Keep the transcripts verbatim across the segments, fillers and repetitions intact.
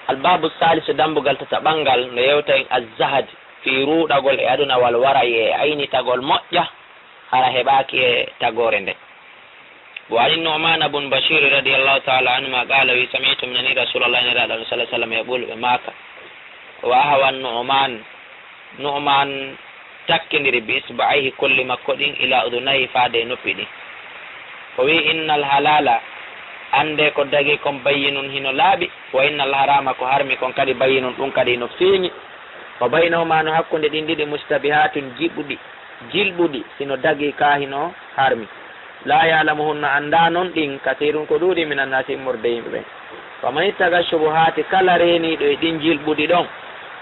Albaabu saalisu, dambugal tataɓangal, no yewta en azzahadi, fii ruuɗagol e aduna, wal wara'i, e aynitagol moƴƴa, hara heɓaaki e tagoore nden. Wa ani Nu'man bun Bashir radiyallahu ta'ala anhuma qala, wi, sami'tu, mi nani Rasulallah, Nelaaɗo Allah sallallahu alaihi wasallam, yaqulu, ɓe maaka, wa ahwa Nu'man, Nu'man takkindiri bi isba'ayhi, kolli makko ɗin, ila udunayhi, faade e noppi ɗin. O wi'i, innal halala, annde ko dagii kon, bayyinun, hino laaɓi, wa innal harama, ko harmi kon kadi, bayyinun, ɗun kadi hino feeɲi. Wa baynahuma, no hakkunde ɗin ɗiɗi, mustabihatun, jiɓuɗi, jilɓuɗi, hino dagii, ka hino harmi. La ya'lamuhunna, anndaa non ɗin, kasiirun, ko ɗuuɗi, minan naasi, immorde yimɓe ɓen. Faman ittaqa shubuhaati, kala reeniiɗo e ɗin jilɓuɗi ɗon,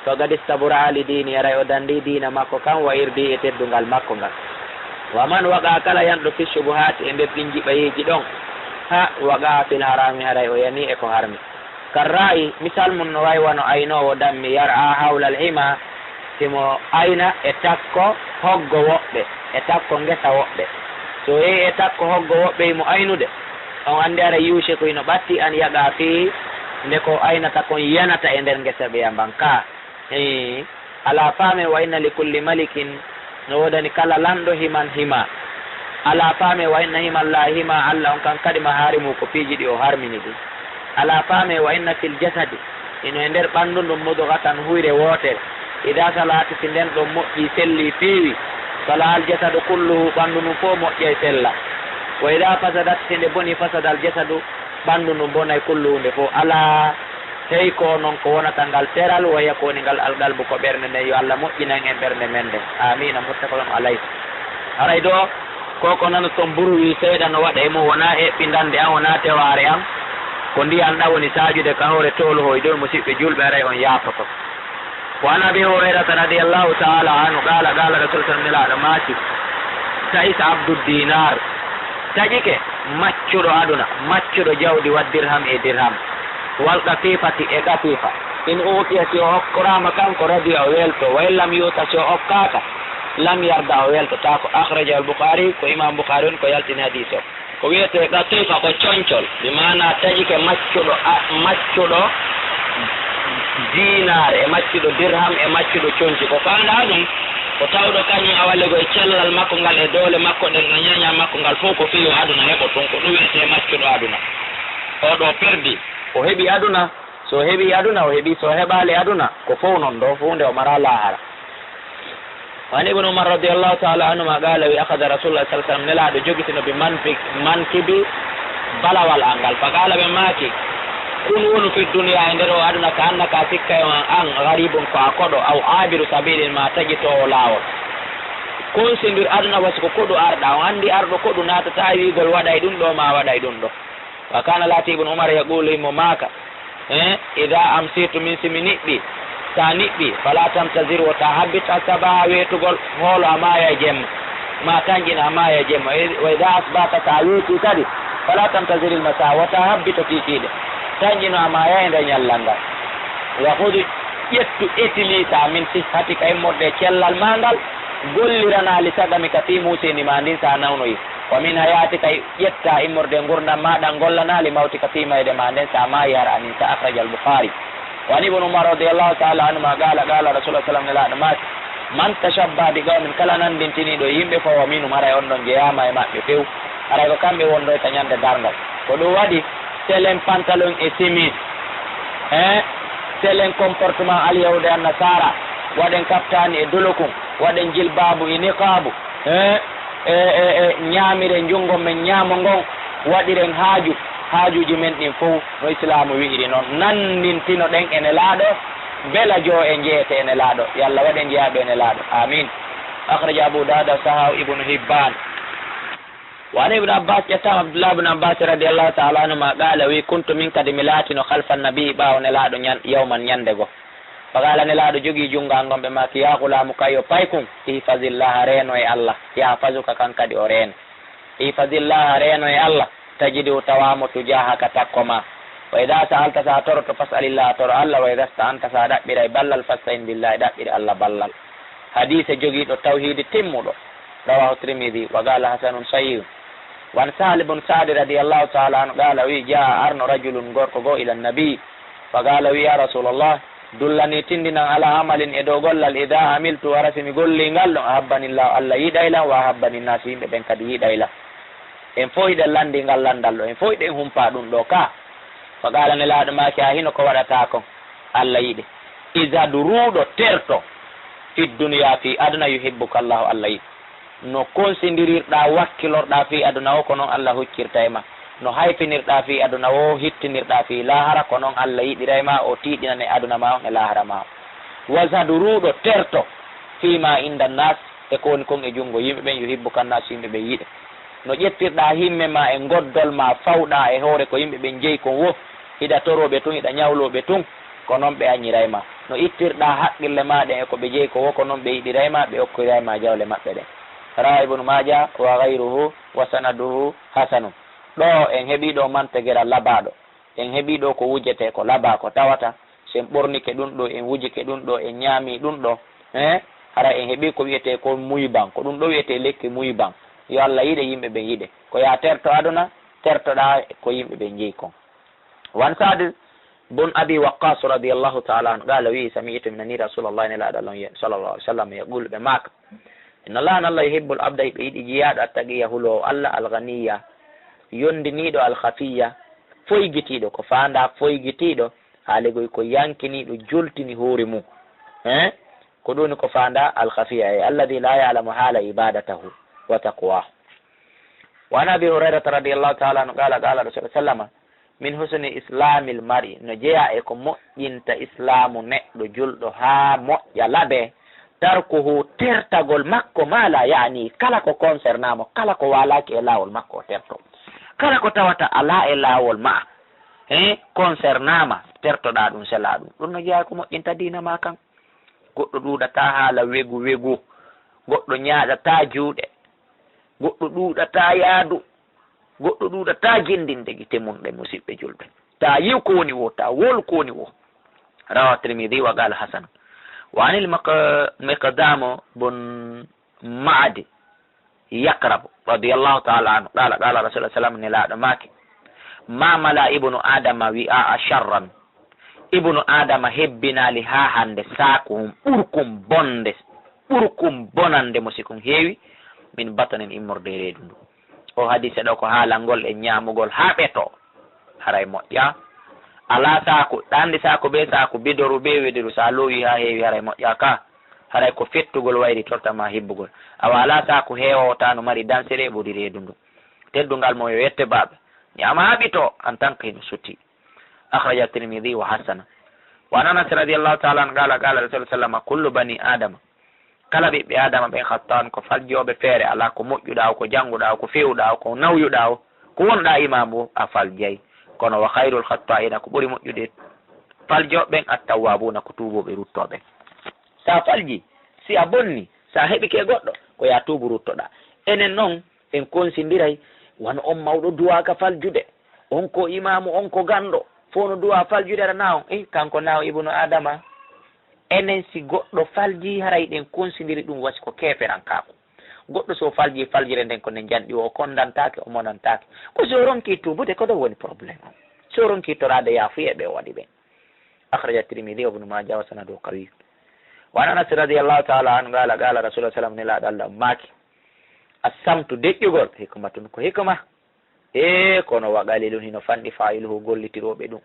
faqad istabra li diini, aray o dandii diina makko kan, wa irdi, e teddungal makko ngal. Wa man waqa, kala yanɗo, fi shubuhaati, e nder ɗin jiɓayeeji ɗon, ha waqa fil harami, haray o yanii e ko harmi. Karra'i, misal mun no way wano aynoowo dammi, yar'a hawlal hima, himo ayna e takko hoggo woɓɓe, e takko ngesa woɓɓe. Si o yehi e takko hoggo woɓɓe himo aynude, on anndi hara yuushiku hino ɓatti an yaqa fii nde ko aynata kon yanata e nder ngesa ɓeya mban. Ka, hii, alaa faame wa inna li kulli malikin, no woodani kala lanɗo himan hima. Alaa faame wa inna himan laa hima Alla on kan kadi maharimu ko piiji ɗi o harmini ɗin. Alaa faame wa inna fil jasadi, hino e nder ɓanndu ndun, mudghatan, huyre wootere. Idaa salahat, si nden ɗon moƴƴii, sellii, feewi, salahal jasadu kulluhu, ɓanndu ndun fow moƴƴay, sella. Wa idaa fasadat, si nde bonii, fasadal jasadu, ɓanndu ndun bonay, kulluhu, nde fow. Alaa, hey ko non ko wonata ngal teral, wa hiya, ko woni ngal alqalbu, ko ɓernde nden. Yo Alla moƴƴinan en ɓernde men nden. Aamiina. Muttafaqun alayh. Haray ɗoo, ko ko nanoton bruit seeɗa no waɗa e mun, wonaa eɓɓindannde an, wonaa tewaare an, ko ndiyan ɗan woni saajude ka hoore toolu hoy ɗon, musiɓɓe julɓe, haray on yaafoto. Wa an Abi Hurayrata radiyallahu ta'ala anhu qala, qala Rasul sallallahu alaihi wasallam, Nelaaɗo maaki, ta'isa abdu dinar, taƴike maccuɗo aduna, maccuɗo jawdi, wa dirham, e dirham, wal qatifati, e qatifa. In u'tiya, si o okkoraama kanko, radiya, o welto, wa in lam yu'ta, si o okkaaka, lam yarda, o weltotaako. Akhrajahu al-Bukhari, ko Imam Bukhari on ko yaltini hadis o. Ko wi'etee qatifa ko concol, bi maana taƴike maccuɗo, a, maccuɗo dinar, e maccuɗo dirham, e maccuɗo conci. Ko faandaa ɗum, ko tawɗo kañum awale ko e cellal makko ngal, e doole makko ɗen, e ñañal makko ngal, fof ko fii yo aduna heɓo tun. Ko ɗum wi'etee maccuɗo aduna. Oo ɗoo perdi. O heɓi aduna, so o heɓi aduna, o heɓi, so o heɓaali aduna, ko fow non ɗoo, fow nde o maraa laahara. Wa an Ibn Umar radiyallahu ta'ala anhuma qala, wi, akhadha Rasulullah sallallahu alaihi wasallam, Nelaaɗo jogitino bi manfi-, mankibi, balawal an ngal. Fa qala, ɓe maaki, kun wonu fi dunya, e nder o aduna, ka annaka, sikka e on an, gharibun, ko a koɗo, aw abiru sabilin, ma taƴitoowo laawol. Konsindir aduna wa si ko koɗu arɗa. On anndi arɗo koɗu naatataa e wi'ugol waɗay ɗum ɗoo, ma waɗay ɗum ɗoo. Wa kana laati Ibn Umar yaqulu, himo maaka, eh, idha amsitu, min si mi niɓɓi, sa niɓɓi, fala tamtazir, wota habbit, as-sabaha, weetugol, hoolo a maaya e jemma, ma tanƴina a maaya e jemma. Wa idha asbahta, sa weeti kadi, fala tamtazir al-masa, wota habbito kiikiiɗe, tanƴino a maaya e nder ñallal ngal. Wa khudh, ƴettu, itlisa, min sihhatika, immorde e cellal ma ngal, gollirana, li saqamika, fii muuseeni ma ndin, sa nawnoyi. Wa min hayatika, ƴetta immorde ngurndan ma ɗan, gollana, li mawtika, fii mayde ma nden, sa maayi, hara a ninsa. Akhrajal Bukhari. Wa an Ibn Umar radiyallahu ta'ala anhuma qala, qala Rasulullah sallallahu alaihi wasallam, Nelaaɗo maaki, man tashabbaha bi qawmin, kala nanndintiniiɗo e yimɓe, fa huwa minhum, haray on ɗon jeyaama e maɓɓe few, haray ko kamɓe wondoyta ñande darngal. Ko ɗum waɗi, selen pantalon e chemise, eh, selen comportement alyahuuda e annasaara, waɗen kaftaani e dolokun, waɗen jilbaabu e niqaabu, eh, e, e, e ñaamiren junngo men ñaamo ngon, waɗiren haaju, haajuuji men ɗin fow no Islaamu wi'iri non, nanndintinoɗen e Nelaaɗo, bela joo en jeyete e Nelaaɗo. Yo Alla waɗ en jeyaaɓe e Nelaaɗo. Aamiin. Akhraja Abu Dawud, sahaahu Ibnu Hibbaan. Wa an Ibnu Abbaas, ƴettaama Abdullaah Ibnu Abbaas radiyallaahu ta'aalaa anhumaa, qaala, wi'i, kuntu, min kadi mi laatino, khalfa nabiyyi, ɓaawo Nelaaɗo ñan-, yawman, ñannde goo. Fa qaala, Nelaaɗo jogii junngo an ngon, ɓe maaki, yaa ghulaamu, kayyo paykun, ihfazillaaha, reeno e Alla, yahfazka, kan kadi o reene. Ihfazillaaha, reeno e Alla, tajidhu, tawaa mo, tujaahaka, takko maa. Wa idhaa sa'alta, si a toroto, fas'alillaaha, toro Alla, wa idhaa sta'anta, si a ɗaɓɓiray ballal, fasta'in billaahi, ɗaɓɓir Alla ballal. Hadiise jogiiɗo tawhiidi timmuɗo. Rawaahu Tirmidhi, wa qaala hasanun sahihun. Wa an Sahli bun Sa'di radiyallaahu ta'aalaa anhu qaala, o wi'i, jaa'a, arno, rajulun, gorko goo, ila nabi, Faqaala, wi'i, yaa Rasuulallah, dullanii, tindinan, alaa amalin, e dow gollal, idaa amiltu, hara si mi gollii ngal ɗon, ahabbanillaahu, Alla yiɗay lan, wa ahabbani naasu, yimɓe ɓen kadi yiɗay lan. En fow hiɗen lanndii ngal lanndal ɗoo, en fow hiɗen humpaa ɗun ɗoo kaa. Faqaala, Nelaaɗo maaki, haa hino ko waɗataa kon, Alla yiɗe. Izhad, ruuɗo, terto, fi dunyaa, fii aduna, yuhibbuka Allaahu, Alla yiɗe. No konsindirirɗaa, wakkilorɗaa fii aduna woo, ko non Alla huccirta e maa. No hayfinirɗaa fii aduna woo, hittinirɗaa fii laahara, ko non Alla yiɗira e maa, o tiiɗinane aduna maa on e laahara maa on. Wazhad, ruuɗo, terto, fii maa inda naas, e ko woni kon e junngo yimɓe ɓen, yuhibbuka naas, yimɓe ɓen yiɗe. No ƴettirɗaa himme maa e ngoddol maa, fawɗaa e hoore ko yimɓe ɓen jeyi kon woo, hiɗa toroo ɓe tun, hiɗa ɲawloo ɓe tun, ko non ɓe aɲiray maa. No ittirɗaa haqqille maa ɗen e ko ɓe jeyi kon woo, ko non ɓe yiɗiray maa, ɓe okkiray maa jawle maɓɓe ɗen. Rawaa Ibnu Maaja wa gayruhu wa sanaduhu hasanun. Ɗoo en heɓii ɗoo mantegeral labaaɗo. En heɓii ɗoo ko wujetee ko labaa, ko tawata si en ɓornike ɗun ɗoo, en wujike ɗun ɗoo, en ɲaamii ɗun ɗoo, eh, hara en heɓii ko wi'etee ko muyban, ko ɗun ɗoo wi'etee lekki muyban. Yo Alla yiɗe, yimɓe ɓen yiɗe. Ko yo a terto aduna, tertoɗaa ko yimɓe ɓen jeyi kon. Wa an Sa'd bun Abi Waqqas radiyallahu ta'ala anhu, qaala, wi'i, sami'tu, mi nanii Rasuulallahi, Nelaaɗo Alla on, sallallahu alayhi wa sallam, yaquulu, ɓe maaka, inna Allaha, Alla, yuhibbul abda, hiɓe yiɗi jiyaaɗo, attaqiyya, huloowo Alla, al-ghaniyya, yondiniiɗo, al-khafiyya, foygitiiɗo, ko faandaa foygitiiɗo, haali goy ko yankiniiɗo, joltini hoore mun. Eh? Ko ɗun woni ko faandaa al-khafiyya, ay alladhi la ya'lamu haala ibadatahu wa taqwahu. Wa an Abi Hurayrata radiyallahu ta'ala anhu qaala, qaala Rasuulullahi sallallahu alayhi wa sallam, min husni islamil mar'i, no jeyaa e ko moƴƴinta islaamu neɗɗo julɗo haa moƴƴa labee, tarkuhu, tertagol makko, maa laa ya'nii, kala ko concernaa mo, kala ko waalaaki e laawol makko o terto. Kala ko tawata alaa e laawol maa, he, concernaa ma, tertoɗaa ɗun, selaa ɗun. Ɗun no jeyaa e ko moƴƴinta diina maa kan. Goɗɗo ɗuuɗataa haala wegu wegu, goɗɗo ɲaaɗataa juuɗe, goɗɗo ɗuuɗataa yaadu, goɗɗo ɗuuɗataa jindinde gite mun ɗen, musiɓɓe julɓe. Taa yi'u ko woni woo, taa wowlu ko woni woo. Rawaahu Tirmidhi wa qaala hasan. Wa anil Miq-, Miqdaamu bun Ma'adi Yakrabu radiyallahu ta'ala anhu, qaala, qaala Rasuulullahi sallallahu alayhi wa sallam, Nelaaɗo maaki, ma mala ibnu Aadama wi'aa sharran. Ibnu Aadama hebbinaali haa hande saaku hun ɓurkun bonde, ɓurkun bonande mo si kun heewi, min batnin, immorde e reedu ndu. O hadiise ɗoo ko haalangol e ɲaamugol haa ɓetoo. Haray moƴƴaa. Alaa saaku, ɗa anndi saaku bee saaku, bidoru bee wediru, si a loowii haa heewi, haray moƴƴaa ka. Haray ko fettugol wayri torta maa hibbugol. Awa alaa saaku heewoowo taa no mari dansere ɓuri reedu ndu. Teddungal mo yo yette baaɓe. Ɲaama haa ɓitoo, en tant que hino sutii. Akhraja Tirmidhi wa hasana. Wa an Anas radiyallahu ta'ala anhu qala, qala Rasul sallallahu alaihi wasallam, kullu bani Adama, kala ɓiɓɓe Adama ɓen, khatta'un, ko faljooɓe, feere alaa, ko moƴƴuɗaa o, ko jannguɗaa o, ko feewuɗaa o, ko nawyuɗaa o, ko wonɗaa imaamu o, a faljay. Kono wa khayrul khatta'ina, ko ɓuri moƴƴude faljooɓe ɓen, at-tawwabuna, ko tuubooɓe ruttooɓe. Si a faljii, si a bonnii, si a heɓike e goɗɗo, ko yo a tuubu ruttoɗaa. Enen non, en konsindiray, wano on mawɗo duwaa ka faljude, on ko imaamu, on ko ganndo, fow no duwaa faljude, aɗa naa on, eh, kanko naa o ibnu Aadama. Enen si goɗɗo faljii, haray ɗen konsindiri ɗum wasi ko keeferankaaku. Goɗɗo si o faljii faljere nden ko nde njanɗi o, o konndantaake, o monantaake. Ko si o ronkii tuubude, ko ɗon woni problème on. Si o ronkii toraade yaafuye ɓe o waɗi ɓen. Akhraja Tirmidhi wa Ibnu Maaja wa sanaduhu qawi. Wa an Anas radiyallahu ta'ala anhu qala, qala Rasulullah sallallahu alaihi wasallam, Nelaaɗo Allah on maaki, "As-samtu, deƴƴugol, hikmatun, ko hikma." Ee, kono wa qalilun, hino fanɗi, fa'iluhu, gollitirooɓe ɗum.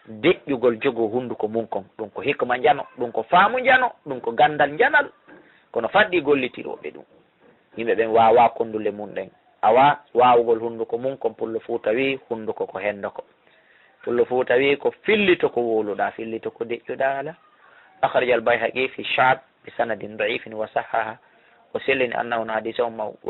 Deƴƴugol, jogoo hunduko mun kon, ɗum ko hikma njano, ɗum ko faamu njano, ɗum ko ganndal njanal, kono fanɗi gollitirooɓe ɗum. Yimɓe ɓen waawaa konndulle mun ɗen. Awa, waawugol hunduko mun kon, Pullo Fuuta wi'i, hunduko ko hendoko. Pullo Fuuta wi'i, ko fillito ko wowluɗaa, fillito ko deƴƴuɗaa, alaa. Akhrajal Bayhaqi fi Sha'b bi sanadin da'ifin wa sahhaha, o sellini annahu no hadiisa on mawquf.